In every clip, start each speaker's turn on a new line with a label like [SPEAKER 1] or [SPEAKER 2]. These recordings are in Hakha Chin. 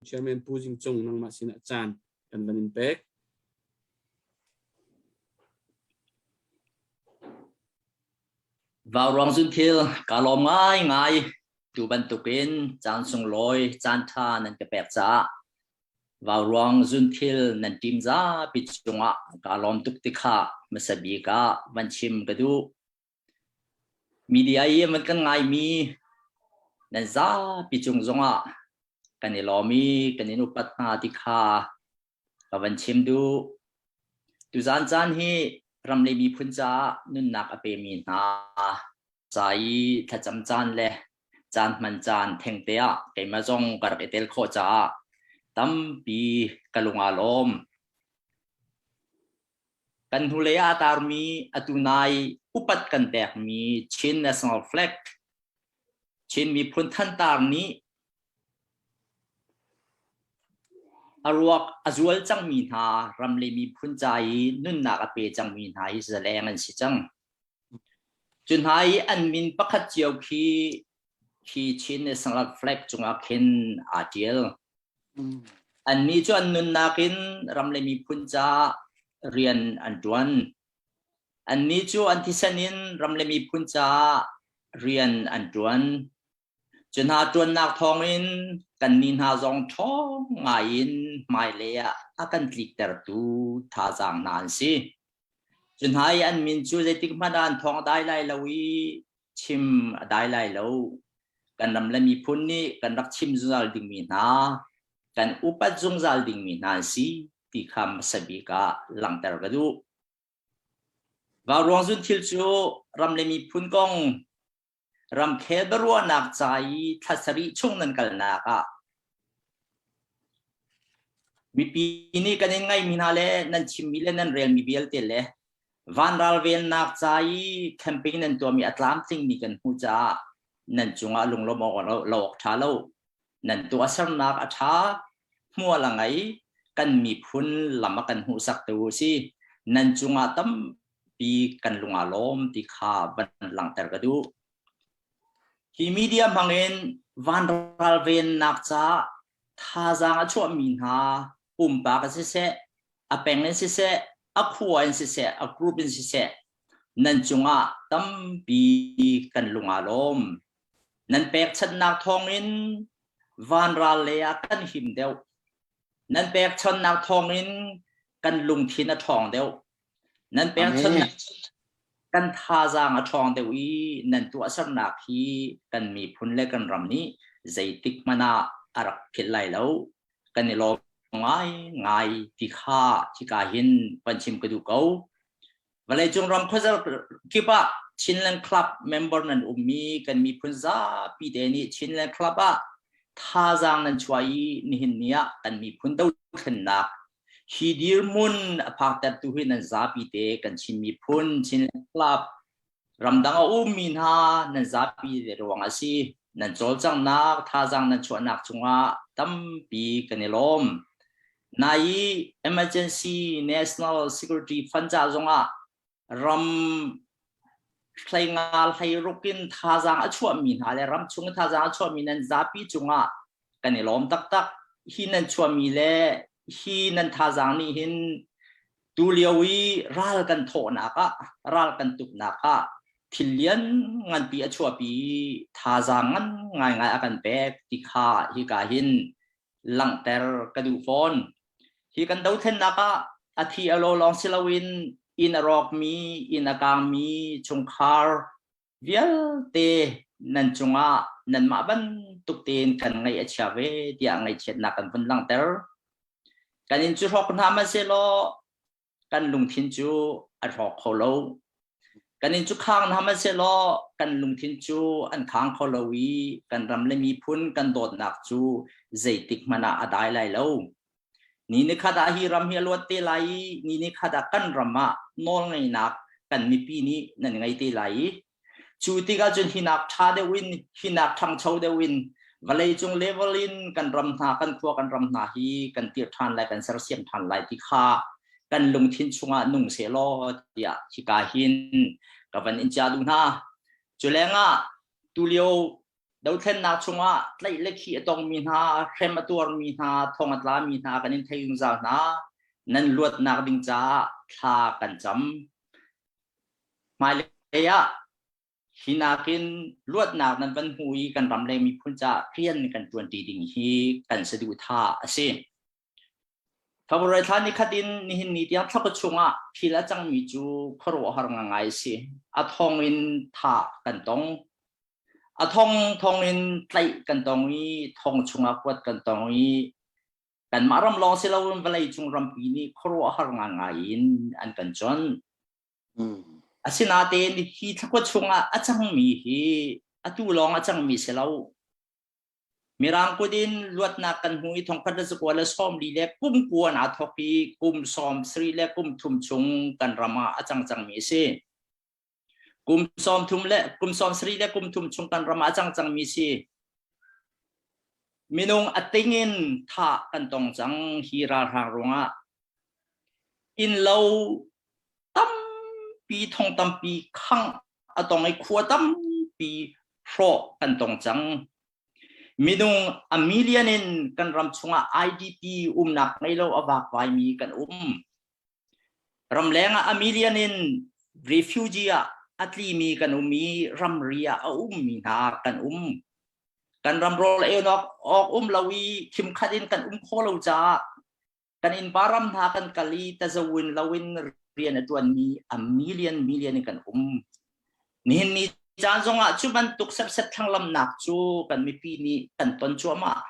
[SPEAKER 1] Chairman Pu Zing Cung nangmah sinah caan kan van in pek.
[SPEAKER 2] Vauruang zunthil ka lawm ngaingai. Tu bantukin caan sunglawi caan ṭha nan ka pek caah Vauruang zunthil nan ṭim zapi cungah ka lawm tuk ti kha hmasa bik ah van chim ka duh. Media i van kan ngaimi nan zapi cung zongah kan i lawm i kan in upat hna ti kha ka van chim duh. Tuzaan caan hi ram le miphun caah nunnak a pemi hna ca i thlacam caan le caan hman caan thengte ah keimah zong ka rak i tel khawh caah tampi ka lung aa lawm. Kan hnulei ah a tarmi atu nai upat kan pekmi Chin National Flag Chin miphun thantar nih a ruak a zual cangmi hna ram le miphun ca i nunnak a pe cangmi hna hi zaleng an si cang. Cu hna i an min pakhat cio khi khi Chin National Flag cungah khin aa ṭial. Annih cu an nunnak in ram le miphun caah rian an ṭuan. Annih cu an thisen in ram le miphun caah rian an ṭuan. Cu hna ṭuannak thawngin kannih hna zong ṭhawng ngaiin hmailei ah a kan tliktertu thazaang hna an si. Cu hna i an min cu zeitik hmanh ah an thawng a dai lai lo i chim a dai lai lo. Kan ram le miphun nih kan rak chim zungzal dingmi hna, kan upat zungzal dingmi hna an si ti kha hmasa bik ah langhter ka duh. Vauruang zun thil cu ram le miphun kong ramkhel biaruahnak ca i thla sarih chung nan kalnak ah mipi nih kan in ngaihmi hna le nan chimmi le nan relmi vialte le vanral vennak ca i camping nan tuahmi a tlamtlingmi kan hmuh caah nan cungah lunglawmh awk lo awk ṭha lo. Nan tuahsernak a ṭha, hmual a ngei, kan miphun lam a kan hmuhsaktu a si. Nan cungah tam pi kan lung aa lawm ti kha van langhter ka duh. Hi media hmangin vanral vennak caah thazaang a chuahmi hna pumpak in siseh, a peng in siseh, a khua in siseh, a group in siseh, nan cungah tampi kan lung aa lawm. Nan pekchanhnak thawngin vanral lei ah kan him deuh. Nan pekchanhnak thawngin kan lungthin a ṭhawng deuh. Nan pekchanhnak kan thazaang a ṭhawng deuh i nan tuahsernak hi kan miphun le kan ram nih zeitik hmanh ah a rak philh lai lo. Kan i lawm ngaingai ti kha hika hin van chim ka duh ko. Vawleicung ram khuazar kip ah Chinland Club member nan ummi kan miphun zapi te nih Chinland Club ah thazaang nan chuah i nihin ni ah kan miphun dothlennak Hi dirhmun a phaktertu hi nan zapi te kan Chin miphun, Chinland Club, ramdang a ummi hna nan zapi te ruang a si. Nan cawlcanghnak, thazaang nan chuahnak cungah tampi kan i lawm. Nai i Emergency National Security Fund ca zongah ram hleinga hleiruk in thazaang a chuahmi hna le ram chung thazaang a chuahmi nan zapi cungah kan i lawm taktak. Hi nan chuahmi le hi nan thazaang nih hin tu lio i ral kan thawhnak ah ral kan tuknak ah thil lian nganpi a chuahpi thazaang ngan ngaingai a kan pek ti kha hika hin langhter ka duh fawn. Hi kan dothlennak ah a thi a lo lawng si loin inn a rawkmi, inn a kangmi chungkhar vialte nan cungah nanmah bantuk tein kan ngaih a chia ve tiah ngaihchiatnak kan vun langhter. Kan inn cu hrawk hna hmanhsehlaw kan lungthin cu a hrawk kho lo. Kan inn cu khang hna hmanhsehlaw kan lungthin cu an khang kho lo i kan ram le miphun kan dawtnak cu zeitik hmanh ah a dai lai lo. Ni nikhat ah hi ram hi a luat te lai i ni nikhat ah kan ram ah nawlngeihnak kan mipi nih nan ngei te lai i Cu tikah cun hinak ṭha deuh in, hinak ṭhangcho deuh in, vawleicung level in kan ram hna, kan khua kan ram hna hi kan tir ṭhan lai, kan sersiam ṭhan lai ti kha kan lungthin chungah nung sehlaw tiah hika hin ka van in chia duh hna. Cu lengah tulio. Dothlennak chungah tlaih le khih a tongmi hna, hrem a tuarmi hna, thong a tlami hna kan in thei zungzal hna. Nan luatnak ding caah thla kan cam. Hmailei ah hi nakin luatnak nan van hmu i kan ram le miphun caah rian kan ṭuanṭi ding hi kan saduhthah a si. February thla ni khat in nihin ni tiang thlakua chungah thil a cangmi cu khuaruahhar ngangai a si. A thong in thah kan tong. A thong thong in tlaih kan tong i thong chungah kuat kan tong i kanmah ram lawng si loin vawlei cung rampi nih khuaruahhar ngangai in an kan chawnh. Asinain hi thlakua chungah a cangmi hi atu lawng a cangmi si lo. Mirang kut in luatnak kan hmu i thongkhat le zakua le 40 le kum kuan aa thawk i kum 70 le kum thum chung kan ram ah a cang cangmi a si. Kum 30 le kum 70 le kum thum chung kan ram ah a cang cangmi si. Minung a ting in thah kan tong cang hi ralhrang ruangah. Innlo tampi thong tampi khangh a tong i khua tampi hrawh kan tong cang. Minung a million in kan ram chungah IDP umnak ngei lo a vakvaimi kan um. Ramleng ah a million in refugee ah a tlimi kan um i ramri ah a ummi hna kan um. Kan ram rawl ei awk um lo i khimkhat in kan um kho lo caah kan innpa ram hna kan kal i tazawin loin rian a ṭuanmi a million million in kan um. Nihin ni caan zongah cu bantuk serset thlanglamnak cu kan mipi nih kan ton cuahmah.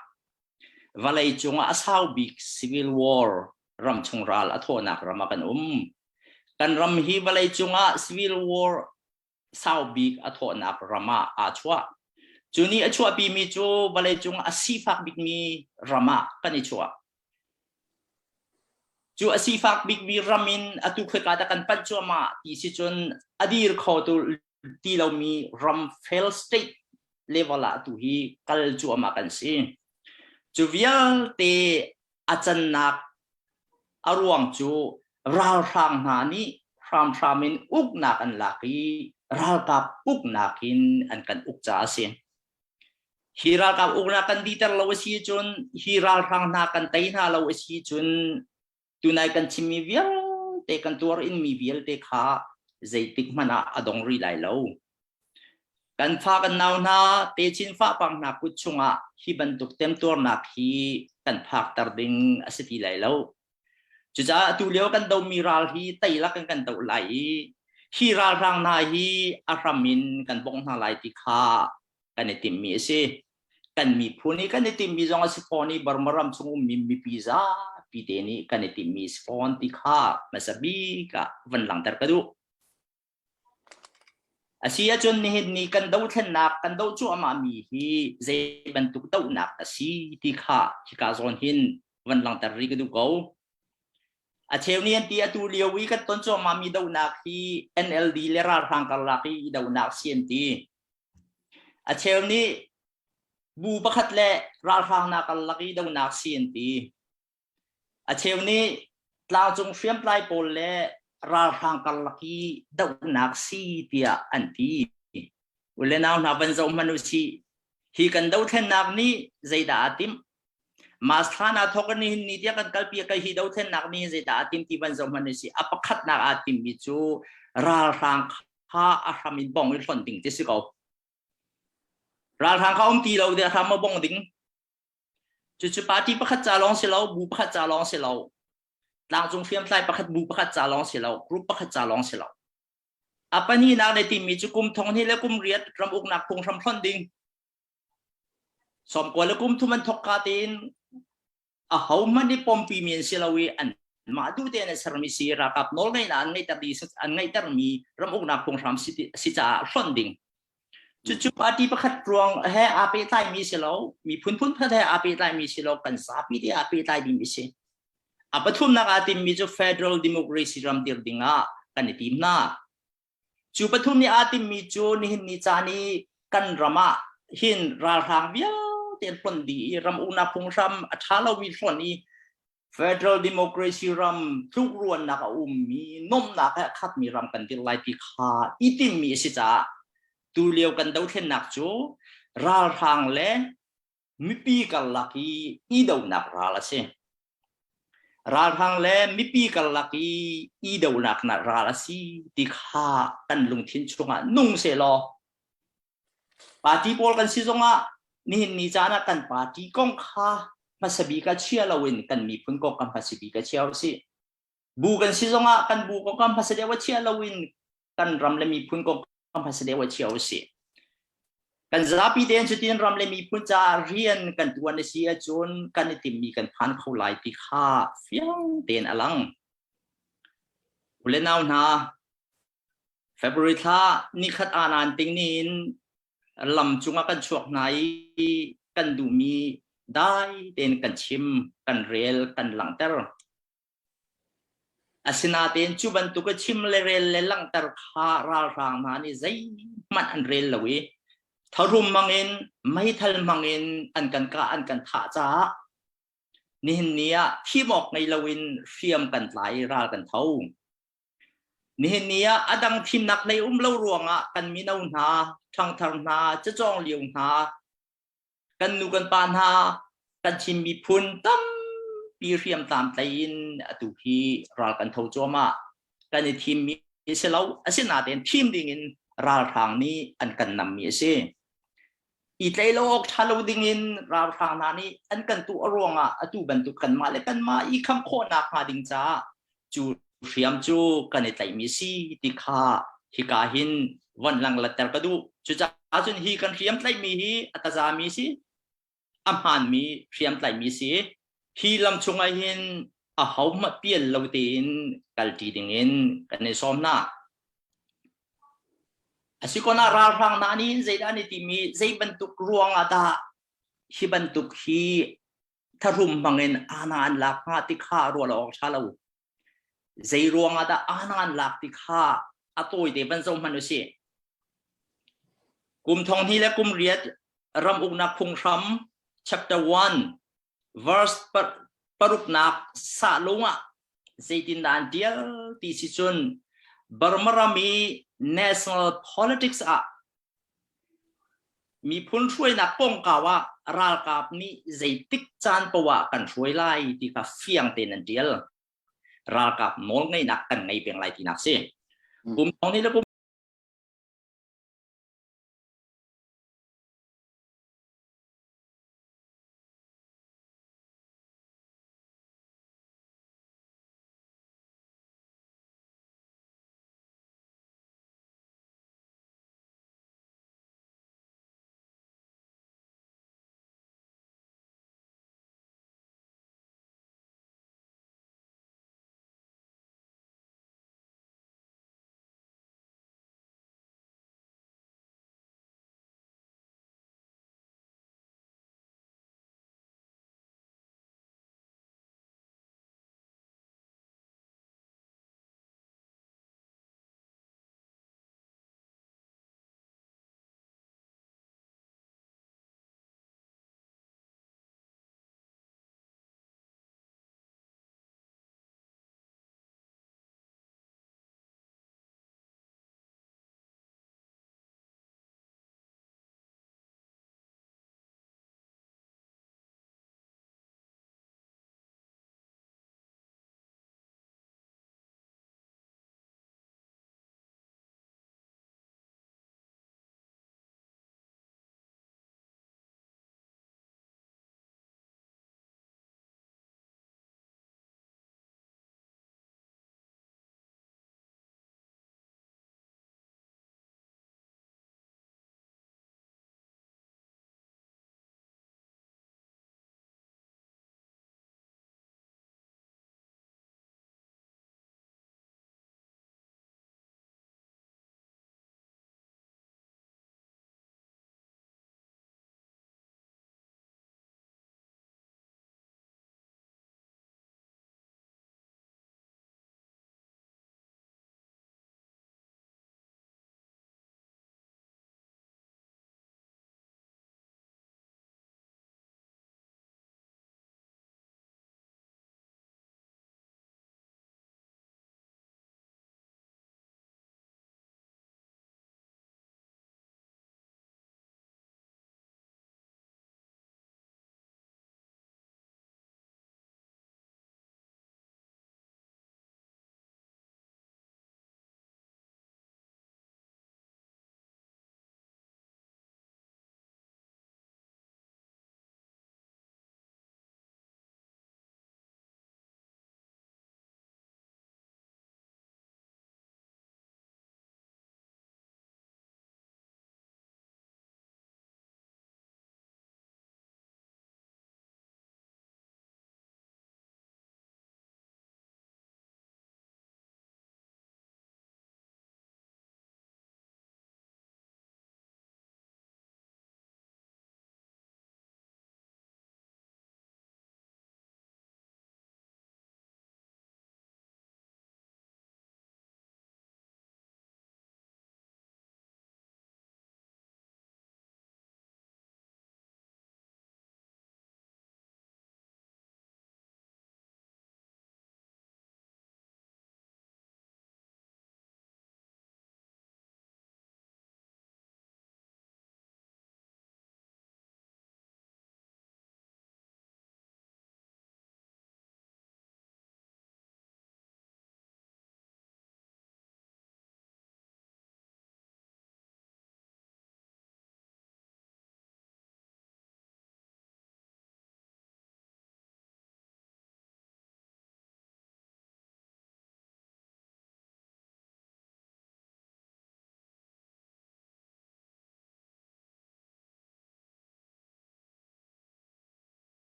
[SPEAKER 2] Vawlei cungah a sau bik civil war ramchung ral a thawhnak ram ah kan um. Kan ram hi vawlei cungah civil war sau bik a thawhnak ram ah aa chuah. Cu nih a chuahpimi cu vawleicung a sifak bikmi ram ah kan i chuah. Cu a sifak bikmi ram in atu khoika dah kan panh cuahmah ti si cun a dir kho tu ti lomi ram fail state level ah atu hi kal cuahmah kan si. Cu vialte a cannak a ruang cu ralhrang hna nih hramhram in uknak an lak i ralkap uknak in an kan uk caah a si. Hi ralkap uknak kan diter lo a si cun hi ralhrang hna kan tei hna lo a si cun tunai kan chimmi vialte kan tuar in mi vialte kha zeitik hmanh ah a dong rih lai lo. Kan fa kan nau hna techin fahpang hna kut chungah hi bantuk temtuarnak hi kan phakter ding a si ti lai lo. Cucaah atu lio kan domi ral hi tei lak in kan doh lai i hi ralhrang hna hi a hram in kan bongh hna lai ti kha kan i timhmi a si. Kan miphun i kan i timhmi zong a si fawn i Burma ram chung ummi mipi zapi te nih kan i timhmi a si fawn ti kha hmasa bik ah van langhter ka duh. A si ahcun nihin ni kan dothlennak kan doh cuahmahmi hi zei bantuk dohnak a si ti kha hika zawn hin van langhter rih ka duh ko. A cheu nih an ti atu lio i kan ton cuahmahmi dohnak hi NLD le ralhrang karlak i dohnak si an ti. A cheu nih bu pakhat le ralhrang nak karlak i dohnak si an ti. A cheu nih tlangcung hriamtlai pawl le ralhrang karlak i dohnak si tiah an ti. U le nau hna van zoh hmanh u sih. Hi kan dothlennak nih zeidah aa timh? Mas thla na thawk in nihin ni tiang kan kalpi ka hi dothlennak nih zeidah aa tim ti van zoh hmanh u sih. A pakhatnak aa timmi cu ralhrang kha a hram in bong i hlonh ding ti si ko. Ralhrang kha um ti lo de a hram a bong ding. Cucu party pakhat ca lawng si lo, bu pakhat ca lawng si lo, tlangcung hriamtlai pakhat bu pakhat ca lawng si lo, group pakhat ca lawng si lo. A pahnihnak le timi cu kum thong hnih le kum riat ram uknak phunghram hlonh ding. 90 le kum thum an thawk ka tein a ho hmanh i pompi mi an si lo i an mah duh tein an sermi si ralkap nawlngeihnak an ngeihter an ngeihtermi ram uknak phunghram si, si caah hlonh ding. Cucu party pakhat ruang he aa pehtlaimi si lo, miphun phunphat he aa pehtlaimi si lo, kan zapi te aa pehtlai dingmi si. A pathumnak aa timmi cu federal democracy ram dir ding ah kan i tim hna. Cu pathum nih aa timmi cu nihin ni caan i kan ram ah hin ralhrang vialte an hlonh dih i ram uknak phunghram a ṭha lomi hlonh i Federal democracy ram tlukruannak a ummi nomnak he a khatmi ram kan dir lai ti kha i timmi a si caah tulio kan dothlennak cu Ralhrang le mipi karlak i idonak ral a si. Ralhrang le mipi karlak i idonak ral a si ti kha kan lungthin chungah nung sehlaw party pawl kan si zongah nihin ni caan ah kan party kong kha hmasa bik ah chia loin kan miphun kong kan hmasa bik ah chia usih. Bu kan si zongah kan bu kong kan hmasa deuh ah chia loin kan ram le miphun kong kan hmasa deuh ah chia usih. Kan zapi tein cutin ram le miphun caah rian kan tuan a si ahcun kan i timmi kan phan kho lai ti kha fiang tein a lang. U le nau hna, February thla nikhat anan ting ni in lam cungah kan chuak hna i kan duhmi dai tein kan chim, kan rel, kan langhter. Asinain cu bantuk a chim le rel le langhter kha ralhrang hna nih zeihmanh an rel lo i tharum hmangin meithal hmangin an kan kah an kan thah caah nihin ni ah thim awk ngei loin hriam kan tlai i ral kan tho. Nihin ni ah a dang thimnak hlei um lo ruangah kan mino hna, ṭhangthar hna, cacawng lio hna, kan nu kan pa hna kan Chin miphun tampi hriamtlam tlai in atu hi ral kan tho cuahmah. Kan i thimmi si lo, asinain thim ding in ralhrang nih an kan nammi a si. I tlei lo awk ṭha lo ding in ralhrang hna nih an kan tuah ruangah atu bantuk kanmah le kanmah i kham khawhnak hnga ding caah cu hriam cu kan i tlaihmi si ti kha hika hin von langlatter ka duh. Cucaah cun hi kan hriam tlaihmi hi a tazami si, a hmaanmi hriam tlaihmi si. Hi lam chungah hin a hohmanh pial lo tein kalṭi dingin kan i sawm hna. Asikon ah ralhrang hna nih zeidah an i timi zei bantuk ruangah dah hi bantuk hi tharum hmangin ana an lak hnga ti kha ruah awk ṭha lo. Zei ruangah dah ana an lak ti kha a tawite van zoh hmanh usih. Kum thong hnih le kum riat ram uknak phunghram chapter 1 verse paruknak sah lung ah zeitindah an ṭial ti si cun Burma ram i national politics ah Miphun hruainak kongkau ah ralkap nih zeitik caan poah ah kan hruai lai ti kha fiang tein an ṭial. Ralkap nawlngeihnak kan ngei peng lai tinak si. Kum thong ni le kum.